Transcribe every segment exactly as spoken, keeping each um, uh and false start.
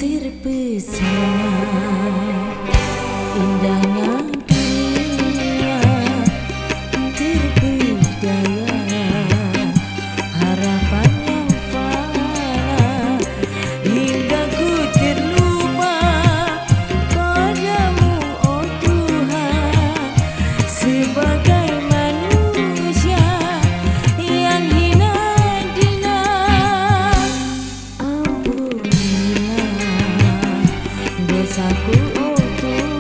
Terpesona indahnya dunia, terbudaya harapan yang fana, hingga ku terlupa padamu, oh Tuhan, sebagai manusia yang hina dina. Ampunilah dosaku, oh Tuhan.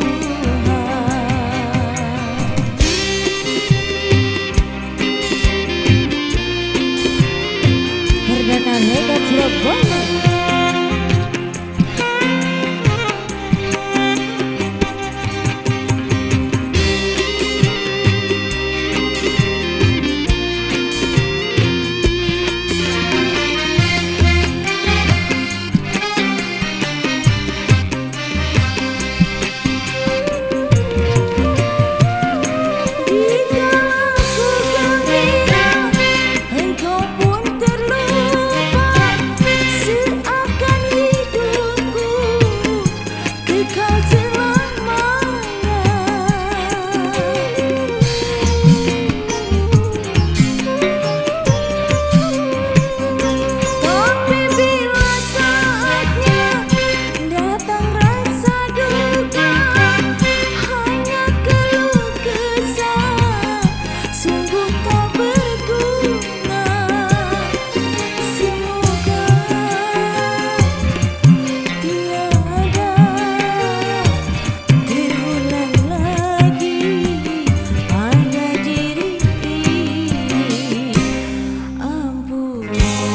Perdana Legat Surabaya. Engkau pun terlupa seakan hidupku kekal selamanya. Tapi bila saatnya datang rasa duka, hanya keluh kesah, sungguh tak berguna. Semoga tiada terulang lagi pada diri ini. Ampunilah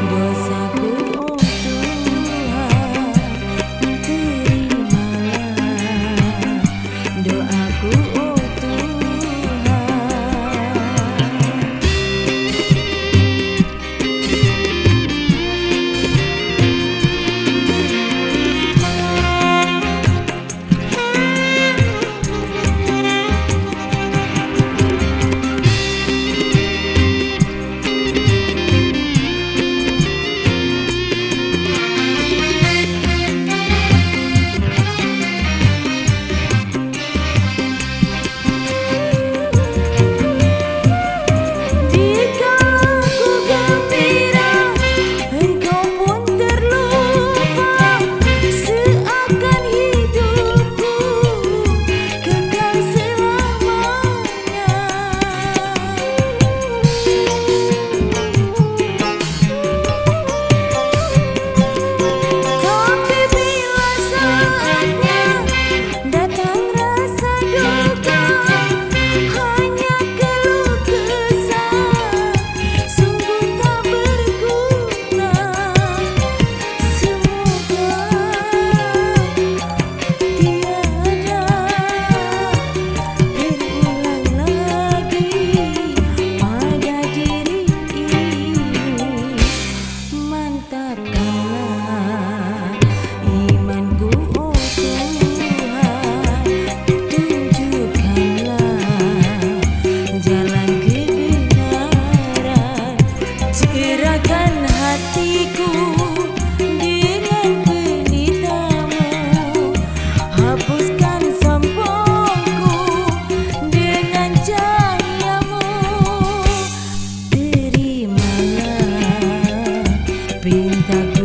dosaku, oh Tuhan, terimalah doaku, oh Tuhan. Dikala ku gembira, engkau pun terlupa, seakan hidupku kekal selamanya. Tapi bila saatnya datang rasa duka, hanya keluh kesah, sungguh tak berguna. Semoga tiada terulang lagi pada diri ini. Mantapkanlah imanku, oh Tuhan, tunjukkanlah jalan kebenaran, cerahkan hatiku dengan pelitamu, hapuskan sombongku dengan cahayamu. Terimalah pintaku,